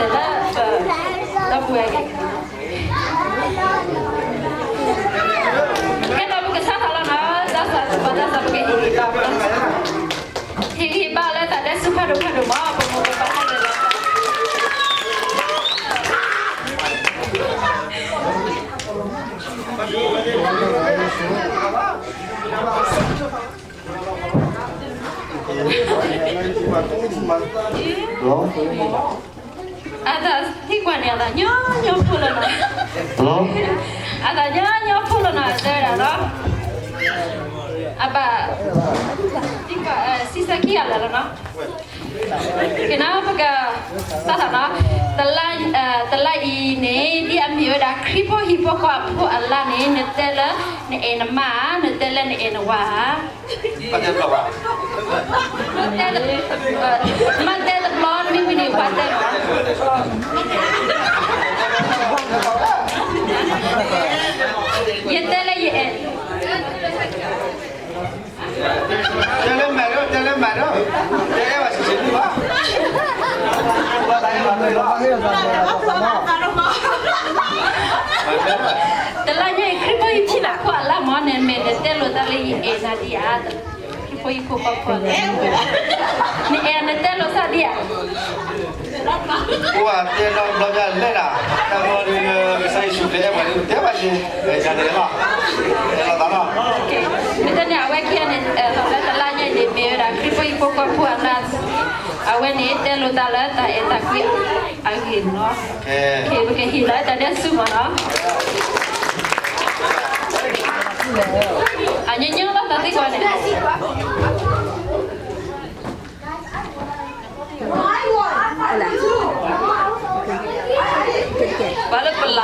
လၢပဒီပုၢ်ဝဲၢ် ကဲဒီးပကစးထီၣ်လီၤနီၤ, တၢ်စးပကဟ့ၣ်ဂံၢ်ဘါ, ဟ့ၣ်ဂံၢ်ဘါလၢတၢ်ဒဲးဆူဖးဒိၣ်ဖးဒိၣ်မး, ပမိၢ်ပပၢ်ဟဲလၢာ်လီၤ. အသးသံကွၢ်န့ၣ် အသးညီညီဖိလီၤနီၤ, အသးညီညီဖိလီၤနီၤ, တဲဝဲဒၣ်နီၤ, အဘၣ် သံကွၢ် စံးဆၢခံဂၤလၢာ်လီၤနီၤ. ကဲနီၤ ပကစးထီၣ်နီၤ, တလါအံၤန့ၣ် ဒ်အမ့ၢ်ဝဲဒၣ်ခရံာ်ဖိဟံၣ်ဖိဃီဖိအလါန့ၣ် နတဲလၢနအဲၣ်နမါဧါ, နတဲလၢနအဲၣ်နဝၤဧါ. မ့ၢ်တဲတဘျီ မ့မ့ၢ်န့ၣ် ပှၤတဲလီၤ. ယတဲလၢယအဲၣ် တဲလၢမၤဒီး တဲလၢမၤဒီး တဲလၢဘၣ်ဆံးဆံးန့ၣ်ဘၣ်. တလါညါအံၤ ခရံာ်ဖိဟံၣ်ဖိဃီဖိအလါမ့ၢ် နမ့ၢ်နတဲလိာ်သးလၢယအဲၣ်နၤဒံးဧါ, ခရံာ်ဖိဟံၣ်ဖိဃီဖိအလါ, နအဲၣ်နတဲလိာ်သးဒံးဧါ. ပှၤတဲလီၤဘျီညါလဲၣ်ဒၣ်, တၢ်မၤဒ်ကစၢ်ယ့ၣ်ၡူးခရံာ်အဲၣ်ပှၤဒ်တဲဘၣ်က့ၤ, ယၤန့ၣ်လီၤ, အဲၣ်လိာ်သးလီၤ. မ့ၢ်တန့ၣ် အဝဲခံဂၤန့ၣ် လၢတလါညါအံၤန့ၣ် မ့ၢ်ဝဲဒၣ်ခရံာ်ဖိဟံၣ်ဖိဃီဖိအလါ, အဝဲန့ၣ်တဲလိာ်သးလၢတၢ်အဲၣ်တၢ်ကွံအဂ့ၢ်န့ၣ်လီၤ. ပကဟ့ၣ်လီၤတၢ်ဒဲးဆူမ့ၢ်နီၤ. အညီညီလီၤသးသံကွၢ်န့ၣ် ပှၤလၢပလ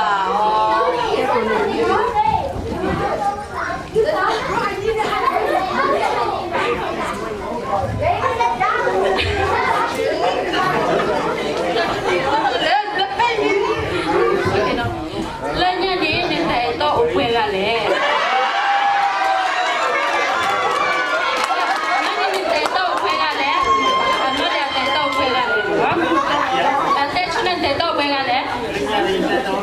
ၢ်အီၤ လၢညါန့ၣ် နတၢ်အဲၣ်တီအိၣ်ပှဲၤဂၤလဲၣ်. နတၢ်အဲၣ်တီအိၣ်ပှဲၤဂၤလဲၣ်. အနီၢ်ဒၣ်တၢ်အဲၣ်တီအိၣ်ပှဲၤဂၤလဲၣ်. တၢ်တဲဆူနတၢ်အဲၣ်တီအိၣ်ပှဲၤဂၤလဲၣ်.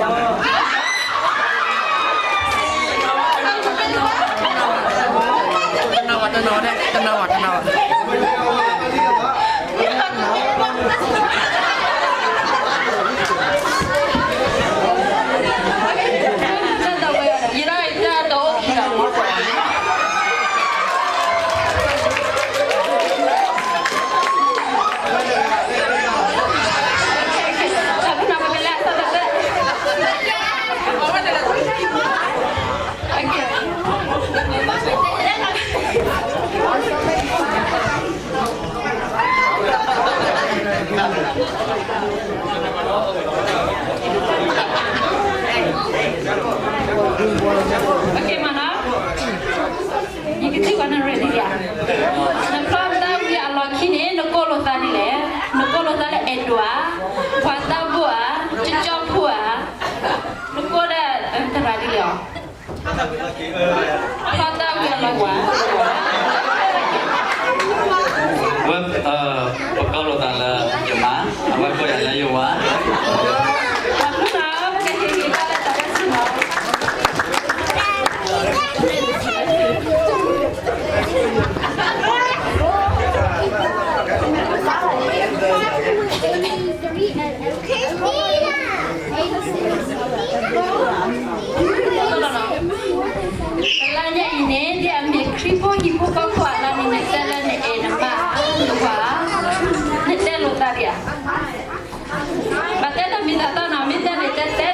တနၢ်ဝဲ တနၢ်ဝဲ တနၢ်ဝဲ တနၢ်ဝဲ. ယကထံၣ်ဘၣ်န ready ဧါ. နဖျီသးဝံၤအလီၢ်ခံန့ၣ် နကိးလိာ်သးဒ်လဲၣ်. နကိးလိာ်သးလၢအဲၣ်ဒိးဧါ, ပှၤသးဘိဧါ, ကၠီကၠီဖိဧါ, နကိးဒၣ်သရၣ်ဒ်လဲၣ်အီၤ. ဖျီသးဝံၤအလီၢ်ခံ ဝဲ ပကိးလိာ်သးလၢယမါ, အဝဲကိးယၤလၢယဝၤ. တလါညါအံၤန့ၣ် ဒ်အမ့ၢ်ခရံာ်ဖိဟံၣ်ဖိဃီဖိအလါန့ၣ် နတဲလၢနအဲၣ်နမါ, နကွၢ်, နတဲလိာ်သးဒံးဧါ. ဘၣ်တဲတၢ်မ့ၢ်တၢ်တီနီၤ, မ့ၢ်တဲန့ၣ်တဲတဲ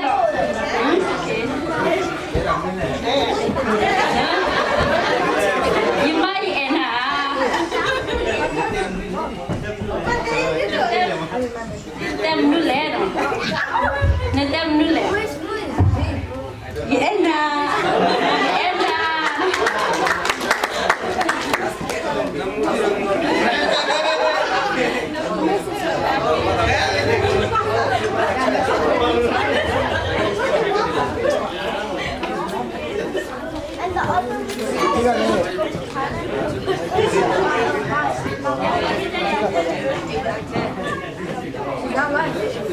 ဒီး, ယမါယအဲၣ်နၤဧါ. နတဲမနုၤလဲၣ်, နတဲမနုၤလဲၣ်. ယအဲၣ်နၤ, ယအဲၣ်နၤ.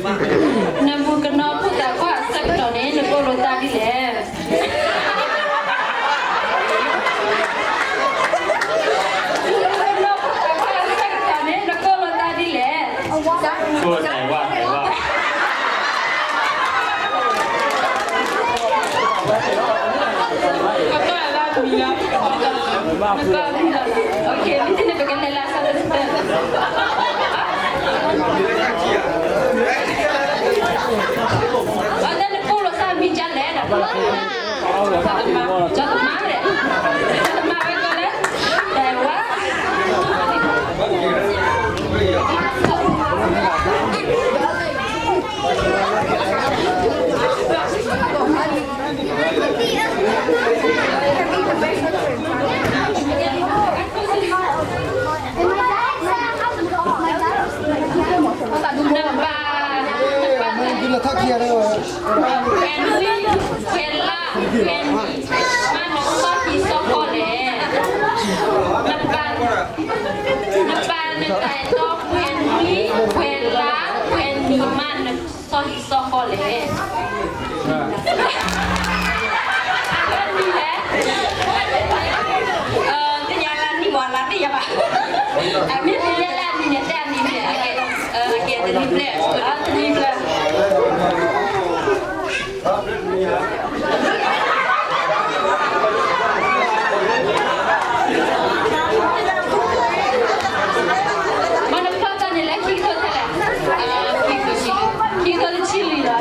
အ မ့ၢ်သ့န့ၣ် ပကလဲၤလၢအဆၢတဆၢ, အဝဲန့ၣ်နကိးလိာ်သးမံၤဒ်လဲၣ်, ကၠီသမါ, ကၠီသမါဝဲကီးလဲၣ်, တဲဝဲ နပၢ်, နပၢ်, ပှဲၤနွံ, ပှဲၤလါ, ပှဲၤနံၣ်, မၤနသီဟံၣ်သီဃီလဲၣ်, နပၢ်, နပၢ်နတၢ်အဲၣ်တီ ပှဲၤနွံ, ပှဲၤလါ, ပှဲၤနံၣ် မၤနသီဟံၣ်သီဃီလဲၣ်. နံၣ်လဲၣ်, သ့ၣ်ညါလၢနံၣ်မ့ၢ်လါသ့ၣ်ညါဘၣ်, အမ့ၢ်သ့ၣ်ညါလၢအနံၣ်န့ၣ် တဲအနံၣ်န့ၣ်, အကဲတနံၣ်ဘျဲၣ်, တနံၣ်ဘျဲၣ် မ့ၢ်နဖျီသးန့ၣ် လၢခံကထိထဲလဲၣ်, ခံကထိ, ခံကထိတဆံလွံၢ်လီၤ,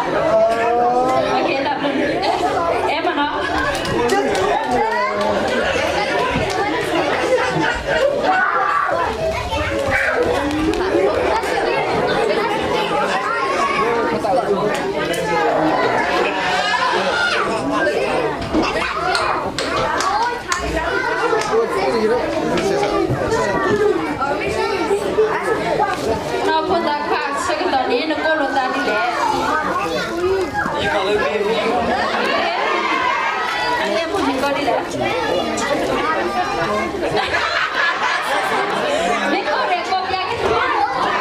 အဲၣ်မနီၤ. နီၢ်ဖိသၣ်ခွါအဆၢကတီၢ်န့ၣ် နကိးလိာ်သးဒ်လဲၣ်, အလဲၤမုၢ်နံၤကီးဒ်လဲၣ်, မ့ၢ်ကိးရဲၣ်ကိးပျါက့ၤ, မ့ၢ်ကိးရဲၣ်ကိးပျါက့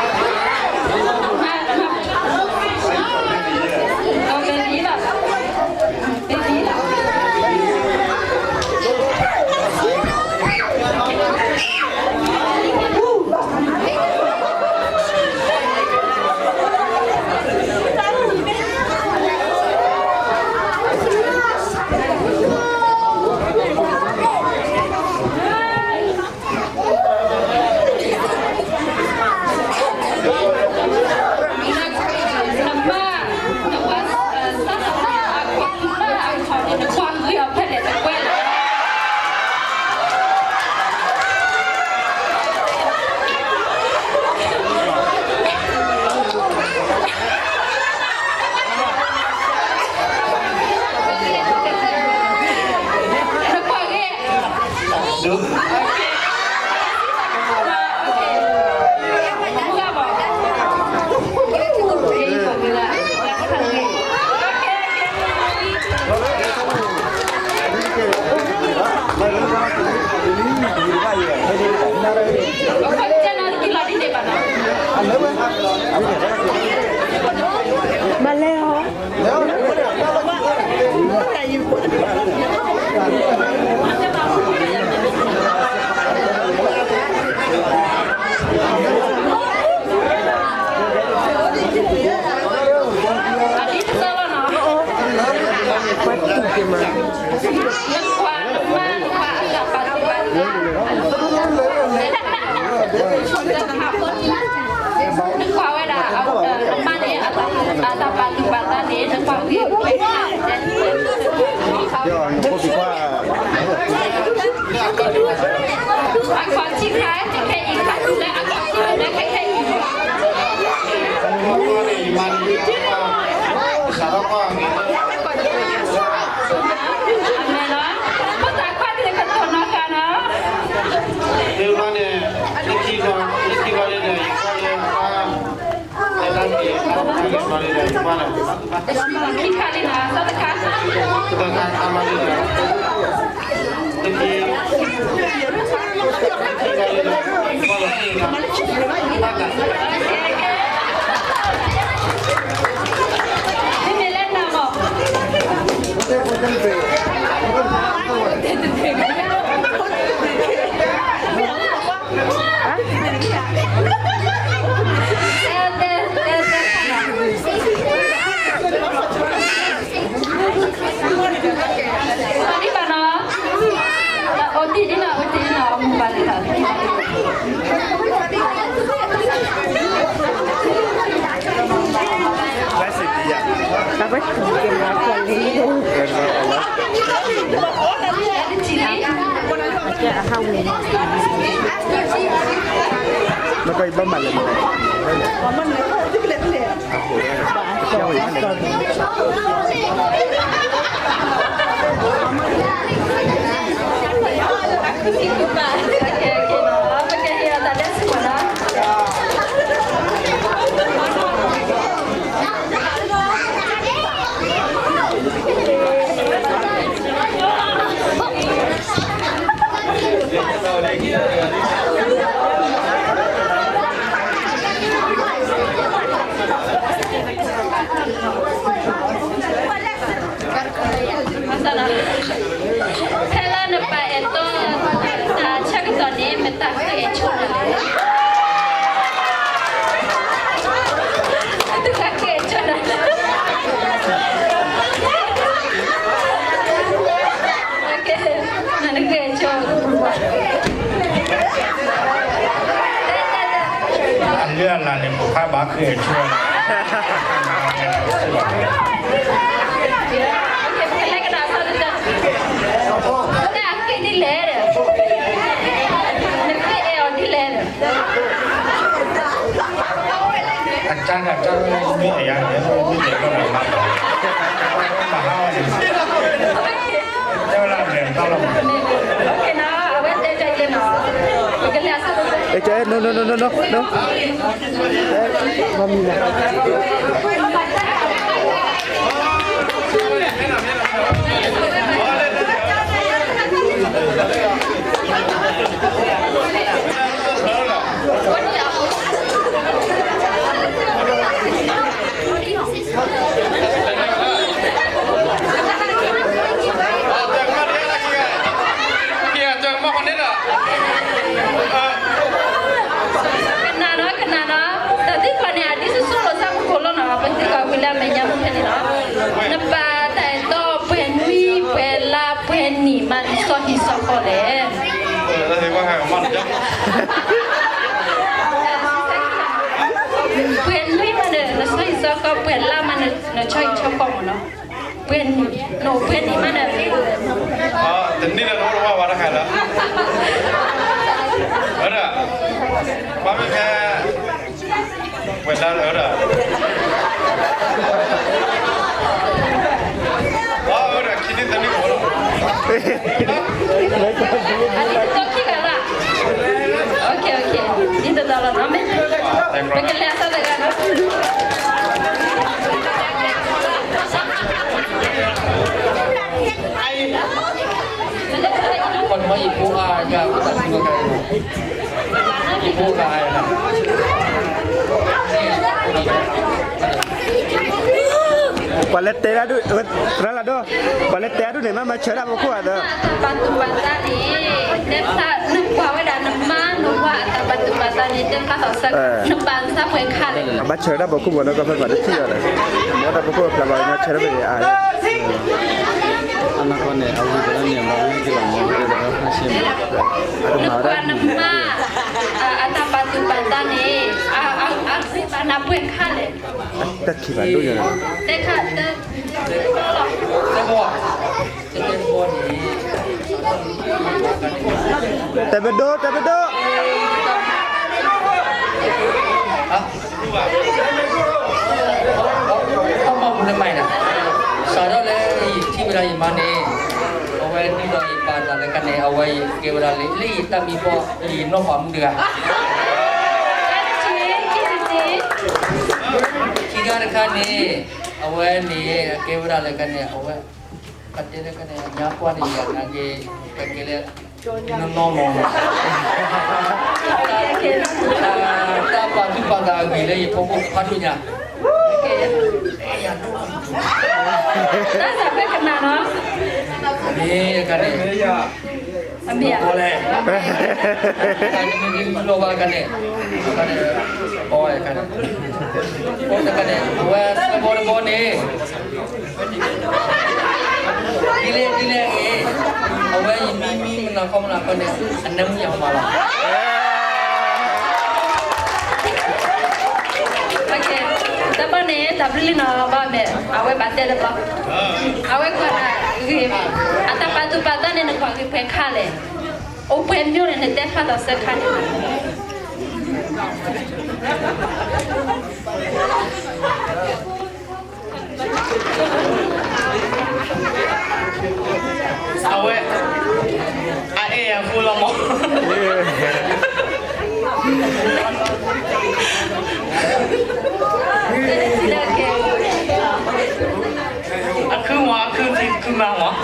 ၤ, မၤလဲၢ်ဟီ နကွၢ်ဝဲဒၣ် အမါန့ၣ် အတၢ်ပာ်သူၣ်ပာ်သးန့ၣ် နကွၢ်ဝဲ အခီၣ်ထံးခါ ခဲခဲအံၤ ခါထူလၢအခီၣ်ထံးလၢခဲခဲအံၤ အမဲာ်လီၤ ဖိသၣ်ခွါဒ်န့ၣ် ကတိၤနီၢ်ကါနီၤ မ့ၢ်ဘၣ်န့ၣ် လၢခံဘၣ် လၢခံဘၣ်န့ၣ် ယကွၢ်လၢ တၢ်တၢ်က့ၤ တၢ်က့ၤ တၢ်က့ၤ တၢ်က့ၤ ခံခါလံနီၤ သီတခါ တခါခါမးလံနီၤ တက့ၤ ခံခါလံနီၤ ဘၣ်လီၤ မ့မ့ၢ်လၢနၤမး ပှၤဒံးဘၣ်နီၤ, အိၣ်တ့ၢ်ဒ်နီၤ အိၣ်တ့ၢ်ဒ်နီၤ အမူဘၣ် ဖဲလၢနပာ်အဲၣ်တီတၢ်ဆၢကတီၢ်န့ၣ် မတၤဃ့အဲၣ်ဆိနၤလဲၣ်. တၢ်ဃ့အဲၣ်ဆိနၤလဲၣ်. နဃ့အဲၣ်ဆိ အလၢအလၢ်န့ၣ် ပဖးဘၣ်ဃ့အဲၣ်ဆိလီၤ. နဃ့ဒ်လဲၣ်ဒီး နဃ့အဲၣ်အီၤဒ်လဲၣ်ဒီး အတၢ်တၢ်တၢ်မ့ၢ်အဲၣ်ယၤန့ၣ် မ့ၢ်တဲလီၤမၤဘၣ် တဲဝဲဒၣ်လဲၤတၢ်လီၤ. အဝဲတဲတဲကဲနီၤ ပကလဲၤအဆၢ no no no no no no. မမီၤ ကနၣ်နီၤ ကနၣ်နီၤ တၢ်သံကွၢ်န့ၣ် အဒ်သိးသိးလိာ်သးမူခိၣ်လီၤနီၤ ပသံကွၢ်ကွံာ်လၢအမဲာ်ညါမူဖဲန့ၣ်နီၤ နပာ်တၢ်အဲၣ်တီပှဲၤနွံ ပှဲၤလါ ပှဲၤနံၣ်မး နဆီဟံၣ်ဆီဃီလဲၣ်. ပှဲၤနွံမးန့ၣ် နဆီဟံၣ်ဆီဃီ, ပှဲၤလါမးန့ၣ် နဆီဟံၣ်ဆီဃီမးနီၤ. ပှဲၤနံၣ်, နအိၣ်ပှဲၤနံၣ်မးန့ၣ်, တနံၣ်လၢနအိၣ်တဝီဘၣ်တခါလၢ, ဝဲဒၣ်, ဘၣ်မ့ၢ်ဖဲ ပှဲၤလါလၢဝဲဒၣ်, အဝဲဒၣ်ခံနံၣ်သၢနံၣ်မးလီၤ. အဒ်သိးခံဂၤလီၤ. ဒ်သိးသိးလီၤနီၤ, မ့ၢ်ပကလဲၤအသးတဂၤနီၤ. ပှၤလဲၤတဲဒၣ်ဒုး, သရၣ်လၢဒိၣ်, ပှၤလဲၤတဲဒၣ်ဒုးန့ၣ် မ့ၢ်မၤဆၢတၢ်ဖိခိၣ်အသး, တၢ်ပာ်သူၣ်ပာ်သးန့ၣ် တဲဖျါနကွၢ်ဝဲဒၣ်နမါနဝၤအတၢ်ပာ်သူၣ်ပာ်သးန့ၣ် တဲဖျါထီၣ်စ့ၢ်ကီး နပာ်သးပှဲၤခါလဲၣ်. အဘၣ်ဆၢတၢ်ဖိခိၣ်မးနီၤ, ကီၢ်ဖဲပှၤတထံၣ်အီၤလဲၣ်, မ့ၢ်တၢ်ဖိခိၣ်ဖျါဘၣ်မၤဆၢတၢ်ဖဲန့ၣ်အါ, အနီၢ်ကီၢ်န့ၣ် အဝံၤကလၢန့ၣ် မၤဝဲက့ၤလီၤမး, နကွၢ်နမါ အတၢ်ပာ်သူၣ်ပာ်သးန့ၣ် အဃ့ဘၣ်နၤပှဲၤခါလဲၣ်. တၢ်ခံဘၣ်ဒိၣ်ညါ, တၢ်ခံဘၣ်, တဲပဒိၣ်, တဲပဒိၣ်. စးထီၣ်လၢယထံၣ်ဝဲဒၣ်ယမါန့ၣ်, အဝဲဒ်သိးယပာ်သးလၢခါန့ၣ် အဝဲယကဲဝဲဒၣ်လၢယတၢ်မံၤပှၢ် ယနီၢ်ပၤမုၣ်တဂၤ. ခံခါတခါန့ၣ်, အဝဲန့ၣ် အကဲဝဲဒၣ်လၢခါန့ၣ် အဝဲ ပတဲလၢခါန့ၣ် အညါပှၢ်န့ၣ် ယနာ်က့ၤ ကကဲလၢ နီၢ်နီၢ်မး, တၢ်ပာ်သူၣ်ပာ်သးအဂ့ၤလၢယဖီခိၣ်ဖးဒိၣ်ညါ, တၢ်သးဖဲကနၣ်နီၤ, မ့ၢ်အခါန့ၣ် အမ့ၢ်ဧါ, လီၤဘၣ်အခါန့ၣ်, အခါန့ၣ်, အခါန့ၣ် အဝဲသၢဘီတဘီန့ၣ် ဒ်လဲၣ်ဒ်လဲၣ်ဂ့ၤ, အဝဲယမံမံမနၤခီမနၤခီန့ၣ် အနၢမုၢ်ယၤမးလီၤ. တဘီန့ၣ် တၢ်ဘျုးလံနီၤ ဘၣ်မ့ၢ် အဝဲဘၣ်တဲတဘျီ, အဝဲကွၢ်တၢ်ဂ့ၤ, အတၢ်ပာ်သူၣ်ပာ်သးန့ၣ် နကွၢ်ဂ့ၤပှဲၤခါလဲၣ်, အိၣ်ပှဲၤမၠိန့ၣ် နတဲဖျါထီၣ်စဲခါန့ၣ် အဝဲ အအဲၣ်အဃိလီၤမး, အခုမး အခုမးမး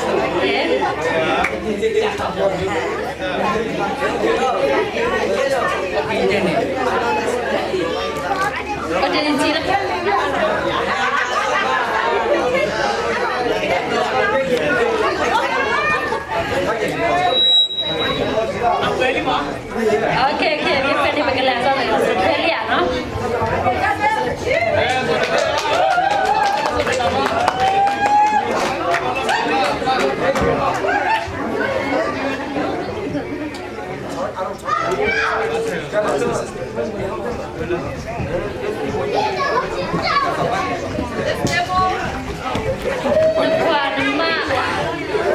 Okay, okay, မ့ၢ်ဖဲန့ၣ် ပကလဲၤအသီတဂၤ ဖဲလံဧါနီၤ. နကွၢ်နမါ,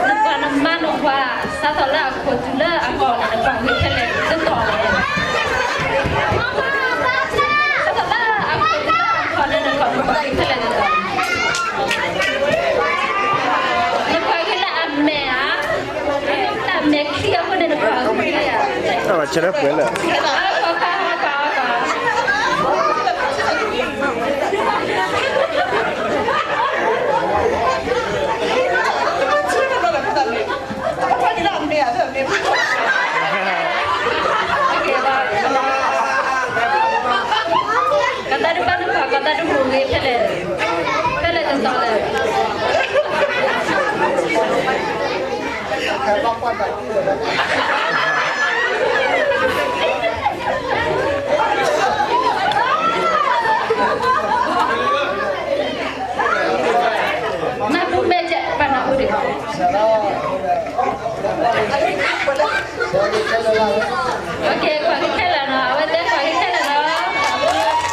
နကွၢ်နမါနကွၢ် စးထီၣ်လၢအခိၣ်တုၤလၢအကီၢ်န့ၣ် နကွၢ်ဂ့ၤဖဲလဲၣ်တတီၤလဲၣ်. စးထီၣ်လၢအခိၣ်တုၤလၢအကီၢ်န့ၣ် နကွၢ်ဂ့ၤဖဲလဲၣ်တတီၤ, နကွၢ်ဂ့ၤလၢအမဲာ်ဧါ, လၢအမဲာ်ချံအဃိန့ၣ် နကွၢ်ဂ့ၤဖဲလဲၣ်ဧါ. ကသးဒုးဘၣ်နကွၢ် ကသးဒုးမူဂ့ၤဖဲလဲၣ်, ဖဲလဲၣ်တတီၤလဲၣ်. နၢ်ဟူမဲာ်ကဲ ပနၢ်ဟူဒံး. Okay, ကွၢ်က့ၤခဲလၢာ်နီၤ, အဝဲသ့ၣ်ကွၢ်က့ၤခဲလၢာ်နီၤ. တ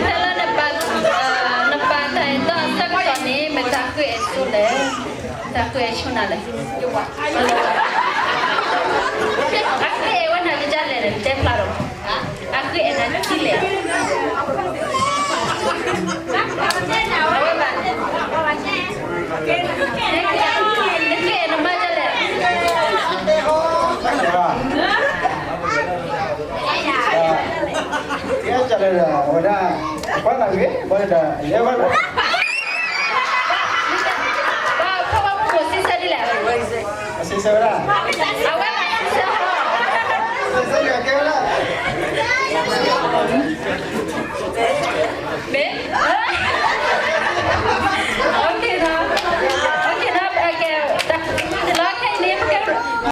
ၢ်လၢနပာ်, နပာ်တၢ်အဲၣ်တီအဆၢကတီၢ်န့ၣ် မ့ၢ်တၢ်ဃုအဲၣ်ဆိလဲၣ်, တၢ်ဃုအဲၣ်ဆိနၤလဲၣ်. အဃုအဲၣ်ဝဲနၤကဒ်လဲၣ်န့ၣ် တဲဖျါဒီး အဃုအဲၣ်နၤဒ်လဲၣ်. နဃုအဲၣ်နမါဒ်လဲၣ်. တဲဒ်လဲၣ်ဒီး အဝဲဒၣ် ကွၢ်နၤဂ့ၤ ဘၣ်ဒီး ယဲဘၣ်ဒီး ပှၤဖိဘၣ်မုၢ်ဖိစံးဆၢဒ်လဲၣ်. အစံးဆၢဝဲဒၣ် အဝဲဘၣ်စံးဆၢဟီ စံးဆၢကဲဝဲဒၣ်